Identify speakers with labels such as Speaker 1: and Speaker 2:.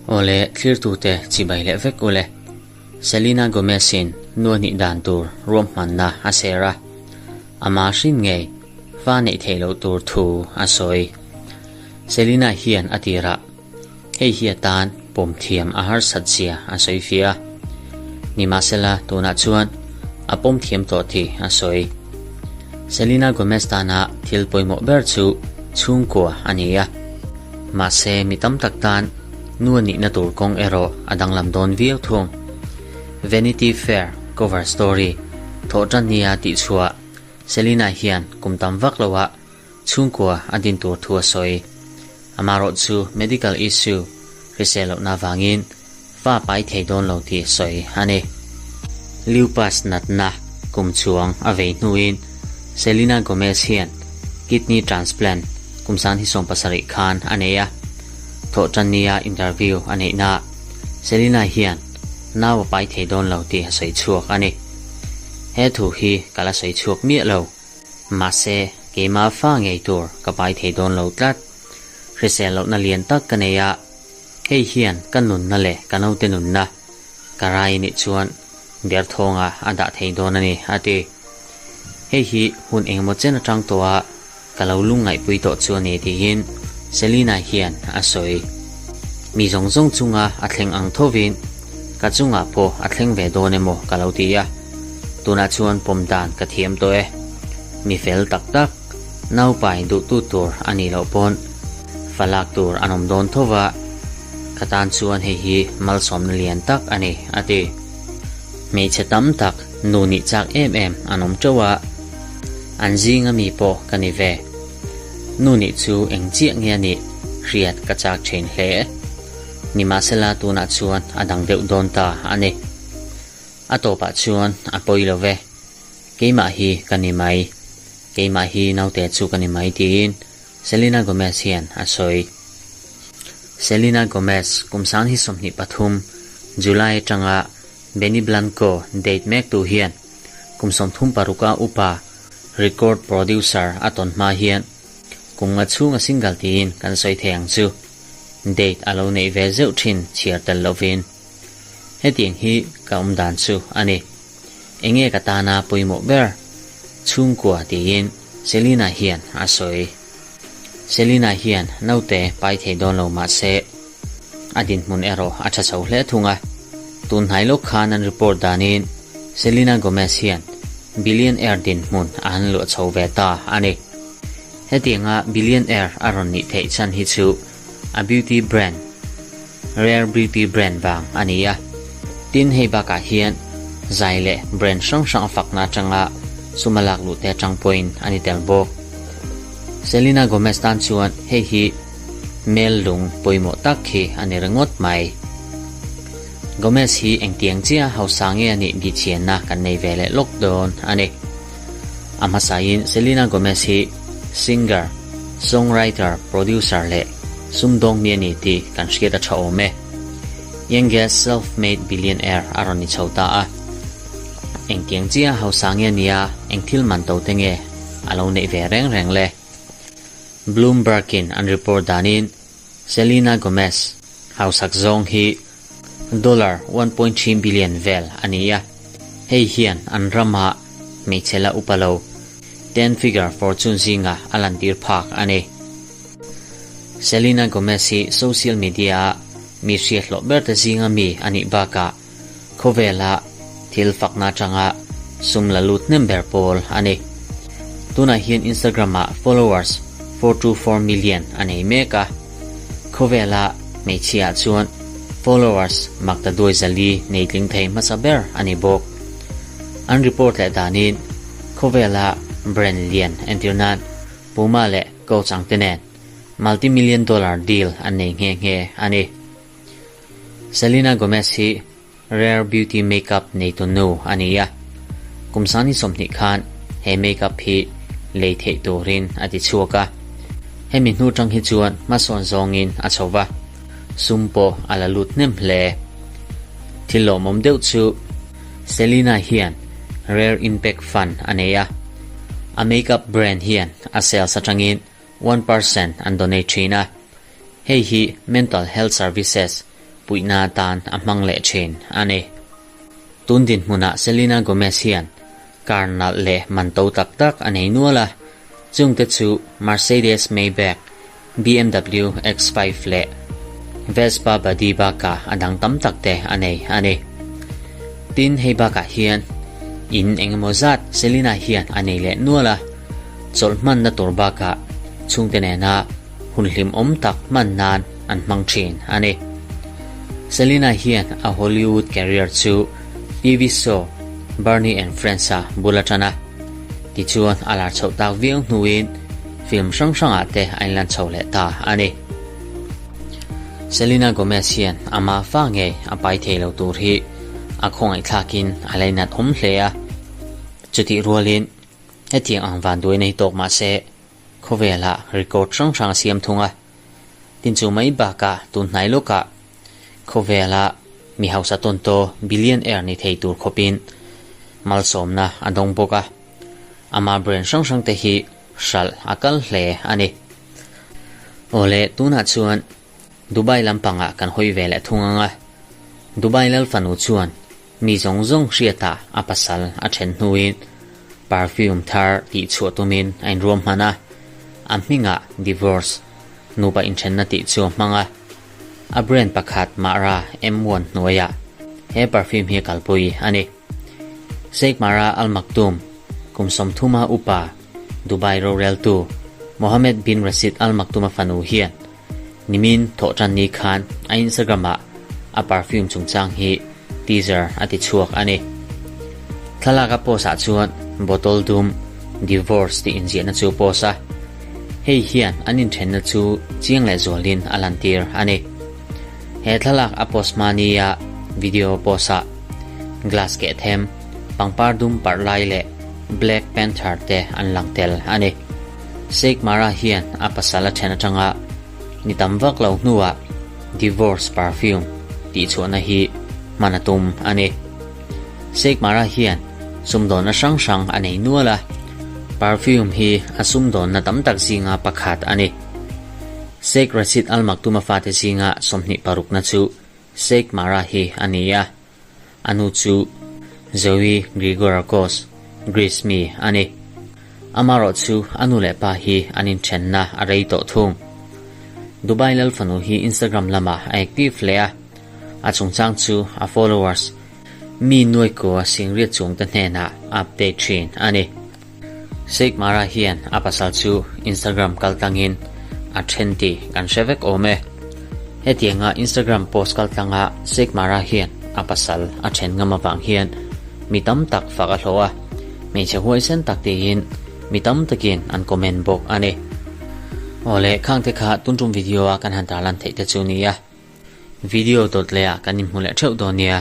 Speaker 1: Awle, thlirtute chibai leh vek ule. Selena Gomez-in nu a nih dan tur ruahmanna a ser a, ama hrin ngei fa neih theih loh tur thu a sawi. Selena hian a tirah hei hi atan pawm thiam a harsat zia a sawi fiah a, nimahsela tunah chuan a pawm thiam tawh tih a sawi. Selena Gomez tana thil pawimawh ber chu chhungkua a ni a, mahse mi tam tak tan nu a nihna tur kawng erawh a danglam dawn viau thung. Vanity Fair cover story thawh tan nia tihchhuah Selena hian kum tam vak loah Chhungkua a din tur thu a sawi. Amarawh chu medical issue hrisel lohna avangin fa pai thei dawn lo tih a sawi a ni. Lupus natna kum chuang a vei hnuin Selena Gomez hian kidney transplant kum 2017 khan a nei a. Thawhtannia interview a neihnaah Selena hian nau a pai thei dawn lo tih a sawi chhuak a ni. He thu hi ka la sawi chhuak miah lo. Mahse, keimah fa ngei tur ka pai thei dawn lo tlat. Hrisel lohna lian tak ka nei a, hei hian ka nunna leh ka naute nunna ka rai anih chuan derthawngah a dah thei dawn a ni, a ti. Hei hi hun engemaw chen atang tawha ka lo lungngaihpui tawh chu a ni tiin Selina hian a sawi. Mi zawng zawng chunga a thleng ang thovin ka chungah pawh a thleng ve dawn emaw ka lo ti a. Tunah chuan pawm dan ka thiam tawh e. Mi fel tak tak, naupai duhtu tur a nih loh pawn fa lak tur an awm dawn tho va, ka tan chuan hei hi malsawmna lian tak a ni, a ti. Hmeichhe tam tak nu nih chak em em an awm teuh a, an zinga mi pawh ka ni ve. Nu nih chu eng chiah nge a nih hriat ka chak thin hle. Nimahsela tunah chuan a dang deuh dawn ta a ni. A tawpah chuan a pawi lo ve. Keimah hi ka ni mai. Keimah hi naute chu ka ni mai tiin Selena Gomez hian a sawi. Selena Gomez kum 2023 July atanga Benny Blanco date mektu hian kum 36 a upa record producer a tawn hma hian kum nga chhung a single tiin kan sawi thei ang chu. Date a lo neih ve zeuh thin chhiar tel lovin. Hetiang hi ka awm dan chu a ni. Enge ka tana pawimawh ber? Chhungkua tiin Selina hian a sawi. Selina hian naute pai thei dawn lo mah se, a dinhmun erawh a tha chho hle thung a. Tun hnai lawk khan an report danin Selena Gomez hian billionaire dinhmun a han luah chho ve ta a ni. Hetianga billionaire a rawn nih theih chhan hi chu a beauty brand Rare Beauty brand vang a ni a. Tin, hei bakah hian zai leh brand hrang hrang a fakna atanga sum a lak luh te atang pawhin a ni tel bawk. Selena Gomez tan chuan hei hi mel lung pawimawh tak hi a ni ringawt mai. Gomez hi engtiang chiah hausa nge a nih bihchianna kan nei ve leh lawk dawn a ni. A hmasain Selena Gomez hi singer, songwriter, producer leh sumdawng mi a ni tih kan hriat a tha awm e. Youngest self-made billionaire a rawn ni chho ta a. Engtiang chiah hausa nge nia eng thil man to te nge a lo neih ve reng reng le? Bloomberg-in an report danin Selena Gomez hausak zawng hi dollar 1.3 billion vel a ni a, hei hian an rama hmeichhe la upa lo ten figure fortune zinga a lantir phak a ni. Selena Gomez hi social media-a mi hriathlawh berte zinga mi a nih bakah khawvela thil fakna atanga sum la lut hnem ber pawl a ni. Tunah hian Instagram-ah followers 424 million a nei mek a, khawvela hmeichhiaah chuan followers makta duai zali nei tling thei hmasa ber a ni bawk. An report leh danin khawvela brand lian entir nan Puma leh Coach ang te nen multi-million dollar deal an nei nghe nghe a ni. Selena Gomez hi Rare Beauty Makeup neitu nu a ni a, kum 2020 khan he makeup hi lei theih turin a ti chhuak a. Hemi hnu tang hi chuan hmasawn zawngin a chho va, sum pawh a la lut hnem hle. Thil lawmawm deuh chu Selena hian Rare Impact Fund a nei a, a makeup brand hian a sales atangin. 1% an donate thin a, hei hi mental health services puihna atan a hmang leh thin a ni. Tun dinhmunah Selena Gomez hian car nalh leh man to tak tak a nei nual a, chungte chu Mercedes Maybach, BMW X5 leh Vespa Badi bakah a dang tam tak te a nei a ni. Tin, hei bakah hian in eng emaw zat Selena hian a nei leh nual a, chawlh hmanna tur bakah chhungte nena hun hlimawm tak hman nan an hmang thin a ni. Selena hian a Hollywood career chu TV show Barney and Friends-a bul a tan a, tichuan a lar chhoh tak viau hnuin film hrang hrangah te a inlan chho leh ta a ni. Selena Gomez hian ama fa ngei a pai thei lo tur hi a khawngaihthlakin a leinat awm hle a, chutih rualin hetiang ang vanduai nei tawk mah se khawvelah record hrang hrang a siam thung a. Tin chu mai bakah tun hnai lawkah khawvela mi hausa tawntaw billionaire ni thei tur khawpin malsawmna a dawng bawk a, ama brand hrang hrang te hi hralh a kal hle a ni. Awle tunah chuan Dubai lampangah kan hawi ve leh thung ang a, Dubai lal fanu chuan Mi zawng zawng hriatah a pasal a then hnuin perfume thar tih chhuah tumin a inruam hman a, a hmingah divorce, nupa inthenna tih chu a hmang a. A brand pakhat Mara M1 hnuaiah he perfume hi a kalpui a ni. Sheikh Mara Al Maktoum, kum 30 a upa, Dubai roreltu Mohammed bin Rashid Al Maktoum-a fanu hian Nimin thawhtan ni khan a Instagram ah a perfume chungchang hi teaser a ti chhuak a ni. Thlalak a post ah chuan bottle dum divorce tih inziahna chu post a, hei hian an inthenna chu chiang leh zualin a lantir a ni. He thlalak a post hma nia video post ah glass keh them, pangpar dum parh lai leh Black Panther te an lang tel a ni. Sheikh Mara hian a pasal a then atanga ni tam vak lo hnuah divorce perfume tih chhuahna hi hman a tum a ni. Sheikh Mara hian sumdawnna hrang hrang a nei nual a, perfume hi a sumdawnna tam tak zinga pakhat a ni. Sheikh Rashid Al Maktoum-a fate zinga 26 na chu Sheikh Mara hi a ni a. A nu chu Zoe Grigorakos, Greece mi a ni. Amarawh chu a nu leh pa hi an inthenna a rei tawh thung. Dubai lal fanu hi Instagram lamah a active hle a, a chungchang chu a followers mi nuaikua singriat chungte hnenah a update thin a ni. Sheikh Mara hian a pasal chu Instagram kaltlangin a then tih kan hre vek awm e. Hetianga Instagram post kaltlanga Sheikh Mara hian a pasal a then ngam avang hian mi tam tak fak a hlawh a, hmeichhe huaisen tak tiin mi tam takin an comment bawk a ni. Awle, khangte kha tuntum video a kan han tarlan theih te chu nia. Video dawt leh ah kan inhmu leh theuh dawn nia.